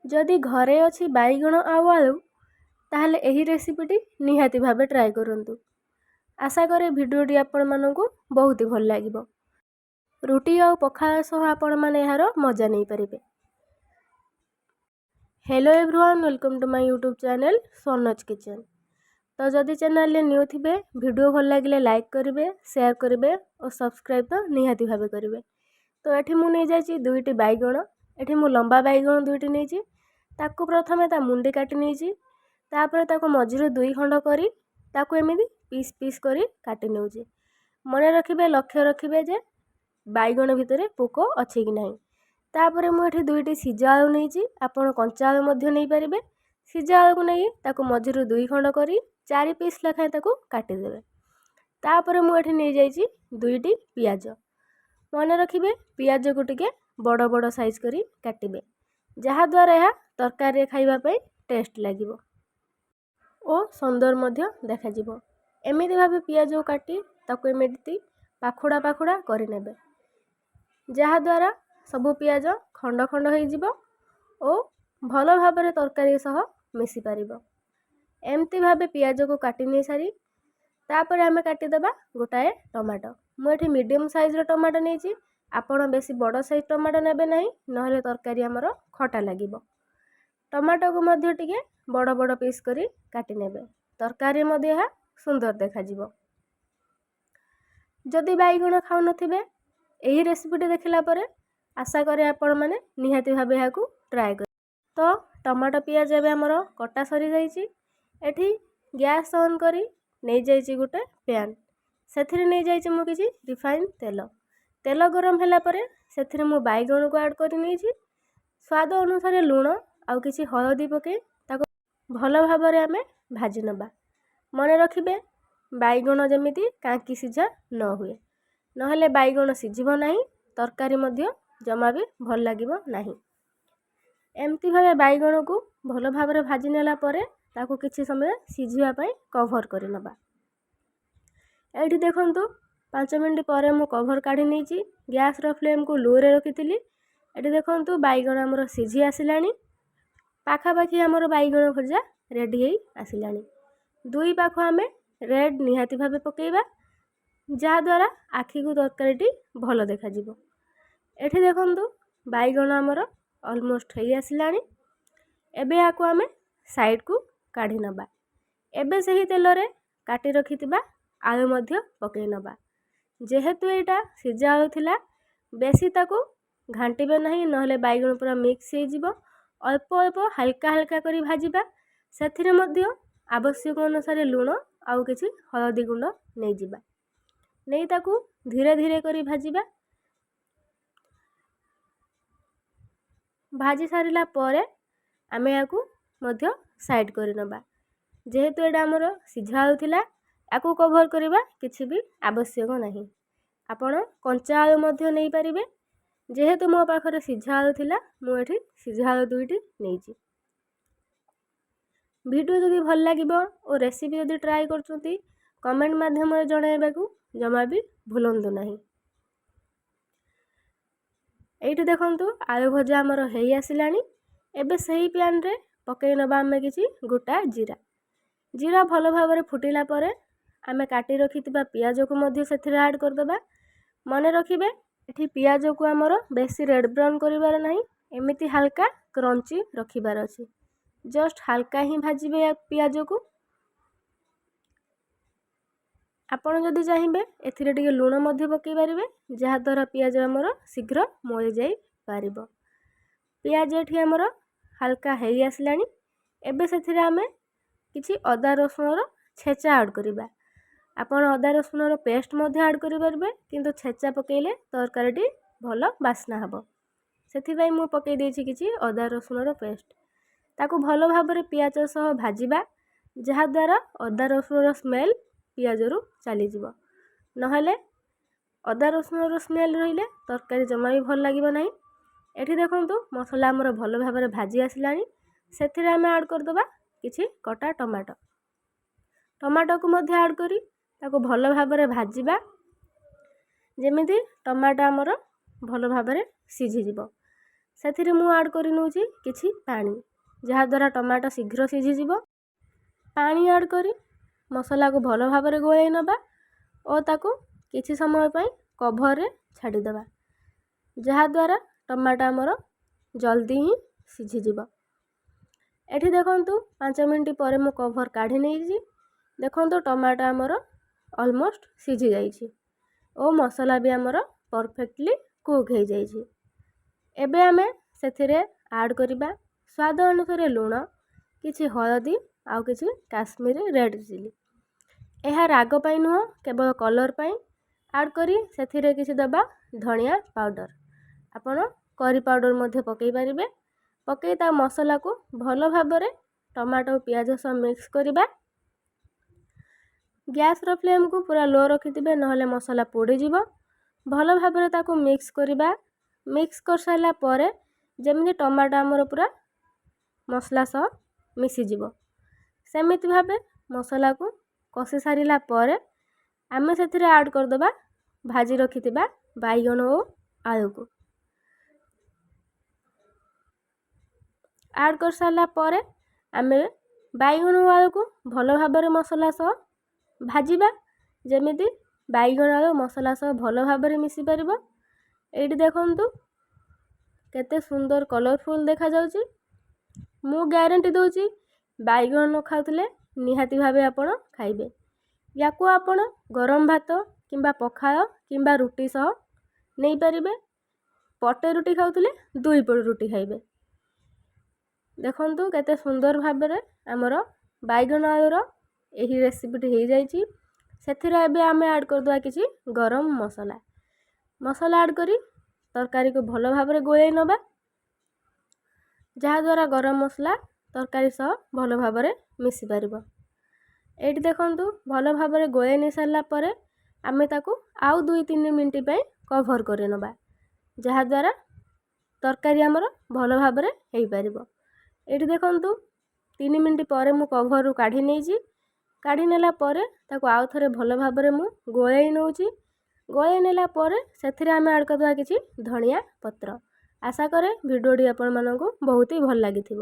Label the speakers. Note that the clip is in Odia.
Speaker 1: ଯଦି ଘରେ ଅଛି ବାଇଗଣ ଆଉ ଆଳୁ, ତାହେଲେ ଏହି ରେସିପିଟି ନିହାତି ଭାବେ ଟ୍ରାଏ କରନ୍ତୁ। ଆଶା କରେ ଭିଡ଼ିଓଟି ଆପଣମାନଙ୍କୁ ବହୁତ ଭଲ ଲାଗିବ। ରୁଟି ଆଉ ପଖାଳ ସହ ଆପଣମାନେ ଏହାର ମଜା ନେଇପାରିବେ। Hello everyone, welcome to my YouTube channel Sanoj Kitchen। ତ ଯଦି ଚ୍ୟାନେଲରେ ନ୍ୟୁ ଥିବେ, ଭିଡ଼ିଓ ଭଲ ଲାଗିଲେ ଲାଇକ୍ କରିବେ, ସେୟାର କରିବେ ଓ ସବସ୍କ୍ରାଇବ୍ ତ ନିହାତି ଭାବେ କରିବେ। ତ ଏଠି ମୁଁ ନେଇଯାଇଛି ଦୁଇଟି ବାଇଗଣ। ଏଠି ମୁଁ ଲମ୍ବା ବାଇଗଣ ଦୁଇଟି ନେଇଛି। ତାକୁ ପ୍ରଥମେ ତା ମୁଣ୍ଡି କାଟି ନେଇଛି। ତାପରେ ତାକୁ ମଝିରୁ ଦୁଇ ଖଣ୍ଡ କରି ତାକୁ ଏମିତି ପିସ୍ ପିସ୍ କରି କାଟି ନେଉଛି। ମନେ ରଖିବେ, ଲକ୍ଷ୍ୟ ରଖିବେ ଯେ ବାଇଗଣ ଭିତରେ ପୋକ ଅଛି କି ନାହିଁ। ତାପରେ ମୁଁ ଏଠି ଦୁଇଟି ସିଝା ଆଳୁ ନେଇଛି। ଆପଣ କଞ୍ଚା ଆଳୁ ମଧ୍ୟ ନେଇପାରିବେ। ସିଝା ଆଳୁକୁ ନେଇ ତାକୁ ମଝିରୁ ଦୁଇ ଖଣ୍ଡ କରି ଚାରି ପିସ୍ ଲେଖାଏଁ ତାକୁ କାଟିଦେବେ। ତାପରେ ମୁଁ ଏଠି ନେଇଯାଇଛି ଦୁଇଟି ପିଆଜ। ମନେ ରଖିବେ, ପିଆଜକୁ ଟିକେ ବଡ଼ ବଡ଼ ସାଇଜ୍ କରି କାଟିବେ, ଯାହାଦ୍ୱାରା ଏହା ତରକାରୀରେ ଖାଇବା ପାଇଁ ଟେଷ୍ଟ ଲାଗିବ ଓ ସୁନ୍ଦର ମଧ୍ୟ ଦେଖାଯିବ। ଏମିତି ଭାବେ ପିଆଜକୁ କାଟି ତାକୁ ଏମିତି ପାଖୁଡ଼ା ପାଖୁଡ଼ା କରିନେବେ, ଯାହାଦ୍ୱାରା ସବୁ ପିଆଜ ଖଣ୍ଡ ଖଣ୍ଡ ହେଇଯିବ ଓ ଭଲ ଭାବରେ ତରକାରୀ ସହ ମିଶିପାରିବ। ଏମିତି ଭାବେ ପିଆଜକୁ କାଟି ନେଇସାରି ତାପରେ ଆମେ କାଟିଦେବା ଗୋଟାଏ ଟମାଟୋ। ମୁଁ ଏଠି ମିଡ଼ିୟମ୍ ସାଇଜ୍ର ଟମାଟୋ ନେଇଛି। ଆପଣ ବେଶୀ ବଡ଼ ସାଇଜ୍ ଟମାଟୋ ନେବେ ନାହିଁ, ନହେଲେ ତରକାରୀ ଆମର ଖଟା ଲାଗିବ। ଟମାଟୋକୁ ମଧ୍ୟ ଟିକେ ବଡ଼ ବଡ଼ ପିସ୍ କରି କାଟି ନେବେ। ତରକାରୀ ମଧ୍ୟ ଏହା ସୁନ୍ଦର ଦେଖାଯିବ। ଯଦି ବାଇଗଣ ଖାଉନଥିବେ, ଏହି ରେସିପିଟି ଦେଖିଲା ପରେ ଆଶା କରେ ଆପଣମାନେ ନିହାତି ଭାବେ ଏହାକୁ ଟ୍ରାଏ କରିବେ। ତ ଟମାଟୋ, ପିଆଜ ଏବେ ଆମର କଟା ସରିଯାଇଛି। ଏଠି ଗ୍ୟାସ୍ ଅନ୍ କରି ନେଇଯାଇଛି ଗୋଟେ ପ୍ୟାନ୍। ସେଥିରେ ନେଇଯାଇଛି ମୁଁ କିଛି ରିଫାଇନ୍ ତେଲ। ତେଲ ଗରମ ହେଲା ପରେ ସେଥିରେ ମୁଁ ବାଇଗଣକୁ ଆଡ଼୍ କରି ନେଇଛି। ସ୍ୱାଦ ଅନୁସାରେ ଲୁଣ ଆଉ କିଛି ହଳଦୀ ପକାଇ ତାକୁ ଭଲ ଭାବରେ ଆମେ ଭାଜି ନେବା। ମନେ ରଖିବେ, ବାଇଗଣ ଯେମିତି କାଙ୍କି ସିଝା ନ ହୁଏ, ନହେଲେ ବାଇଗଣ ସିଝିବ ନାହିଁ, ତରକାରୀ ମଧ୍ୟ ଜମା ବି ଭଲ ଲାଗିବ ନାହିଁ। ଏମିତି ଭାବେ ବାଇଗଣକୁ ଭଲ ଭାବରେ ଭାଜି ନେଲା ପରେ ତାକୁ କିଛି ସମୟ ସିଝିବା ପାଇଁ କଭର୍ କରିନେବା। ଏଇଠି ଦେଖନ୍ତୁ, 5 ମିନିଟ୍ ପରେ ମୁଁ କଭର୍ କାଢ଼ି ନେଇଛି। ଗ୍ୟାସ୍ର ଫ୍ଲେମ୍କୁ ଲୋରେ ରଖିଥିଲି। ଏଠି ଦେଖନ୍ତୁ, ବାଇଗଣ ଆମର ସିଝି ଆସିଲାଣି। ପାଖାପାଖି ଆମର ବାଇଗଣ ଭଜା ରେଡ଼ି ହେଇ ଆସିଲାଣି। ଦୁଇ ପାଖ ଆମେ ରେଡ଼୍ ନିହାତି ଭାବେ ପକାଇବା, ଯାହାଦ୍ୱାରା ଆଖିକୁ ତରକାରୀଟି ଭଲ ଦେଖାଯିବ। ଏଠି ଦେଖନ୍ତୁ, ବାଇଗଣ ଆମର ଅଲମୋଷ୍ଟ ହେଇ ଆସିଲାଣି। ଏବେ ଏହାକୁ ଆମେ ସାଇଡ଼କୁ କାଢ଼ି ନେବା। ଏବେ ସେହି ତେଲରେ କାଟି ରଖିଥିବା ଆଳୁ ମଧ୍ୟ ପକାଇ ନେବା। ଯେହେତୁ ଏଇଟା ସିଝା ଆଳୁ ଥିଲା, ବେଶୀ ତାକୁ ଘାଣ୍ଟିବେ ନାହିଁ, ନହେଲେ ବାଇଗଣ ପୁରା ମିକ୍ସ ହେଇଯିବ। ଅଳ୍ପ ଅଳ୍ପ ହାଲକା ହାଲକା କରି ଭାଜିବା। ସେଥିରେ ମଧ୍ୟ ଆବଶ୍ୟକ ଅନୁସାରେ ଲୁଣ ଆଉ କିଛି ହଳଦୀ ଗୁଣ୍ଡ ନେଇଯିବା। ନେଇ ତାକୁ ଧୀରେ ଧୀରେ କରି ଭାଜିବା। ଭାଜି ସାରିଲା ପରେ ଆମେ ଏହାକୁ ମଧ୍ୟ ସାଇଡ଼୍ କରିନେବା। ଯେହେତୁ ଏଇଟା ଆମର ସିଝା ଆଳୁ ଥିଲା, ୟାକୁ କଭର୍ କରିବା କିଛି ବି ଆବଶ୍ୟକ ନାହିଁ। ଆପଣ କଞ୍ଚା ଆଳୁ ମଧ୍ୟ ନେଇପାରିବେ। ଯେହେତୁ ମୋ ପାଖରେ ସିଝା ଆଳୁ ଥିଲା, ମୁଁ ଏଠି ସିଝା ଆଳୁ ଦୁଇଟି ନେଇଛି। ଭିଡ଼ିଓ ଯଦି ଭଲ ଲାଗିବ ଓ ରେସିପି ଯଦି ଟ୍ରାଏ କରୁଛନ୍ତି, କମେଣ୍ଟ ମାଧ୍ୟମରେ ଜଣାଇବାକୁ ଜମା ବି ଭୁଲନ୍ତୁ ନାହିଁ। ଏଇଠି ଦେଖନ୍ତୁ, ଆଳୁ ଭଜା ଆମର ହେଇ ଆସିଲାଣି। ଏବେ ସେହି ପ୍ୟାନ୍ରେ ପକାଇ ନେବା ଆମେ କିଛି ଗୋଟା ଜିରା। ଜିରା ଭଲ ଭାବରେ ଫୁଟିଲା ପରେ ଆମେ କାଟି ରଖିଥିବା ପିଆଜକୁ ମଧ୍ୟ ସେଥିରେ ଆଡ଼୍ କରିଦେବା। ମନେ ରଖିବେ, ଏଠି ପିଆଜକୁ ଆମର ବେଶୀ ରେଡ଼୍ ବ୍ରାଉନ୍ କରିବାର ନାହିଁ। ଏମିତି ହାଲକା କ୍ରଞ୍ଚି ରଖିବାର ଅଛି। ଜଷ୍ଟ ହାଲକା ହିଁ ଭାଜିବେ ପିଆଜକୁ। ଆପଣ ଯଦି ଚାହିଁବେ, ଏଥିରେ ଟିକେ ଲୁଣ ମଧ୍ୟ ପକାଇ ପାରିବେ, ଯାହାଦ୍ୱାରା ପିଆଜ ଆମର ଶୀଘ୍ର ମଳିଯାଇପାରିବ। ପିଆଜ ଏଠି ଆମର ହାଲକା ହେଇ ଆସିଲାଣି। ଏବେ ସେଥିରେ ଆମେ କିଛି ଅଦା ରସୁଣର ଛେଚା ଆଡ଼୍ କରିବା। ଆପଣ ଅଦା ରସୁଣର ପେଷ୍ଟ ମଧ୍ୟ ଆଡ଼୍ କରିପାରିବେ, କିନ୍ତୁ ଛେଚା ପକାଇଲେ ତରକାରୀଟି ଭଲ ବାସ୍ନା ହେବ। ସେଥିପାଇଁ ମୁଁ ପକାଇ ଦେଇଛି କିଛି ଅଦା ରସୁଣର ପେଷ୍ଟ। ତାକୁ ଭଲ ଭାବରେ ପିଆଜ ସହ ଭାଜିବା, ଯାହାଦ୍ୱାରା ଅଦା ରସୁଣର ସ୍ମେଲ୍ ପିଆଜରୁ ଚାଲିଯିବ। ନହେଲେ ଅଦା ରସୁଣର ସ୍ମେଲ୍ ରହିଲେ ତରକାରୀ ଜମା ବି ଭଲ ଲାଗିବ ନାହିଁ। ଏଠି ଦେଖନ୍ତୁ, ମସଲା ଆମର ଭଲ ଭାବରେ ଭାଜି ଆସିଲାଣି। ସେଥିରେ ଆମେ ଆଡ଼୍ କରିଦେବା କିଛି କଟା ଟମାଟୋ। ଟମାଟୋକୁ ମଧ୍ୟ ଆଡ଼୍ କରି ତାକୁ ଭଲ ଭାବରେ ଭାଜିବା, ଯେମିତି ଟମାଟୋ ଆମର ଭଲ ଭାବରେ ସିଝିଯିବ। ସେଥିରେ ମୁଁ ଆଡ଼୍ କରି ନେଉଛି କିଛି ପାଣି, ଯାହାଦ୍ୱାରା ଟମାଟୋ ଶୀଘ୍ର ସିଝିଯିବ। ପାଣି ଆଡ଼୍ କରି ମସଲାକୁ ଭଲ ଭାବରେ ଗୋଳେଇ ନେବା ଓ ତାକୁ କିଛି ସମୟ ପାଇଁ କଭରରେ ଛାଡ଼ିଦେବା, ଯାହାଦ୍ୱାରା ଟମାଟୋ ଆମର ଜଲ୍ଦି ହିଁ ସିଝିଯିବ। ଏଠି ଦେଖନ୍ତୁ, 5 ମିନିଟ୍ ପରେ ମୁଁ କଭର୍ କାଢ଼ି ନେଇଛି। ଦେଖନ୍ତୁ, ଟମାଟୋ ଆମର ଅଲମୋଷ୍ଟ ସିଝି ଯାଇଛି ଓ ମସଲା ବି ଆମର ପରଫେକ୍ଟଲି କୁକ୍ ହେଇଯାଇଛି। ଏବେ ଆମେ ସେଥିରେ ଆଡ଼୍ କରିବା ସ୍ୱାଦ ଅନୁସାରେ ଲୁଣ, କିଛି ହଳଦୀ ଆଉ କିଛି କାଶ୍ମୀରୀ ରେଡ଼୍ ଚିଲି। ଏହା ରାଗ ପାଇଁ ନୁହଁ, କେବଳ କଲର୍ ପାଇଁ। ଆଡ଼୍ କରି ସେଥିରେ କିଛି ଦେବା ଧଣିଆ ପାଉଡ଼ର। ଆପଣ କରି ପାଉଡ଼ର ମଧ୍ୟ ପକାଇ ପାରିବେ। ପକାଇ ତା ମସଲାକୁ ଭଲ ଭାବରେ ଟମାଟୋ, ପିଆଜ ସହ ମିକ୍ସ କରିବା। ଗ୍ୟାସ୍ର ଫ୍ଲେମ୍କୁ ପୁରା ଲୋ ରଖିଥିବେ, ନହେଲେ ମସଲା ପୋଡ଼ିଯିବ। ଭଲ ଭାବରେ ତାକୁ ମିକ୍ସ କରିବା। ମିକ୍ସ କରିସାରିଲା ପରେ ଯେମିତି ଟମାଟୋ ଆମର ପୁରା ମସଲା ସହ ମିଶିଯିବ, ସେମିତି ଭାବେ ମସଲାକୁ କଷି ସାରିଲା ପରେ ଆମେ ସେଥିରେ ଆଡ଼୍ କରିଦେବା ଭାଜି ରଖିଥିବା ବାଇଗଣ ଓ ଆଳୁକୁ। ଆଡ଼୍ କରିସାରିଲା ପରେ ଆମେ ବାଇଗଣ ଓ ଆଳୁକୁ ଭଲ ଭାବରେ ମସଲା ସହ ଭାଜିବା, ଯେମିତି ବାଇଗଣ ଆଳୁ ମସଲା ସହ ଭଲ ଭାବରେ ମିଶିପାରିବ। ଏଇଠି ଦେଖନ୍ତୁ, କେତେ ସୁନ୍ଦର କଲରଫୁଲ୍ ଦେଖାଯାଉଛି। ମୁଁ ଗ୍ୟାରେଣ୍ଟି ଦେଉଛି, ବାଇଗଣ ନ ଖାଉଥିଲେ ନିହାତି ଭାବେ ଆପଣ ଖାଇବେ। ୟାକୁ ଆପଣ ଗରମ ଭାତ କିମ୍ବା ପଖାଳ କିମ୍ବା ରୁଟି ସହ ନେଇପାରିବେ। ପଟେ ରୁଟି ଖାଉଥିଲେ ଦୁଇ ପଟ ରୁଟି ଖାଇବେ। ଦେଖନ୍ତୁ, କେତେ ସୁନ୍ଦର ଭାବରେ ଆମର ବାଇଗଣ ଆଳୁର ଏହି ରେସିପିଟି ହେଇଯାଇଛି। ସେଥିରେ ଏବେ ଆମେ ଆଡ଼୍ କରିଦେବା କିଛି ଗରମ ମସଲା। ମସଲା ଆଡ଼୍ କରି ତରକାରୀକୁ ଭଲ ଭାବରେ ଗୋଳେଇ ନେବା, ଯାହାଦ୍ୱାରା ଗରମ ମସଲା ତରକାରୀ ସହ ଭଲ ଭାବରେ ମିଶିପାରିବ। ଏଇଠି ଦେଖନ୍ତୁ, ଭଲ ଭାବରେ ଗୋଳେଇ ନେଇ ସାରିଲା ପରେ ଆମେ ତାକୁ ଆଉ 2-3 ମିନିଟ୍ ପାଇଁ କଭର୍ କରିନେବା, ଯାହାଦ୍ୱାରା ତରକାରୀ ଆମର ଭଲ ଭାବରେ ହେଇପାରିବ। ଏଇଠି ଦେଖନ୍ତୁ, 3 ମିନିଟ୍ ପରେ ମୁଁ କଭର୍ରୁ କାଢ଼ି ନେଇଛି। କାଢ଼ି ନେଲା ପରେ ତାକୁ ଆଉ ଥରେ ଭଲ ଭାବରେ ମୁଁ ଗୋଳେଇ ନେଉଛି। ଗୋଳେଇ ନେଲା ପରେ ସେଥିରେ ଆମେ ଆଡ଼୍ କରିଦେବା କିଛି ଧଣିଆ ପତ୍ର। ଆଶା କରେ ଭିଡ଼ିଓଟି ଆପଣମାନଙ୍କୁ ବହୁତ ହି ଭଲ ଲାଗିଥିବ।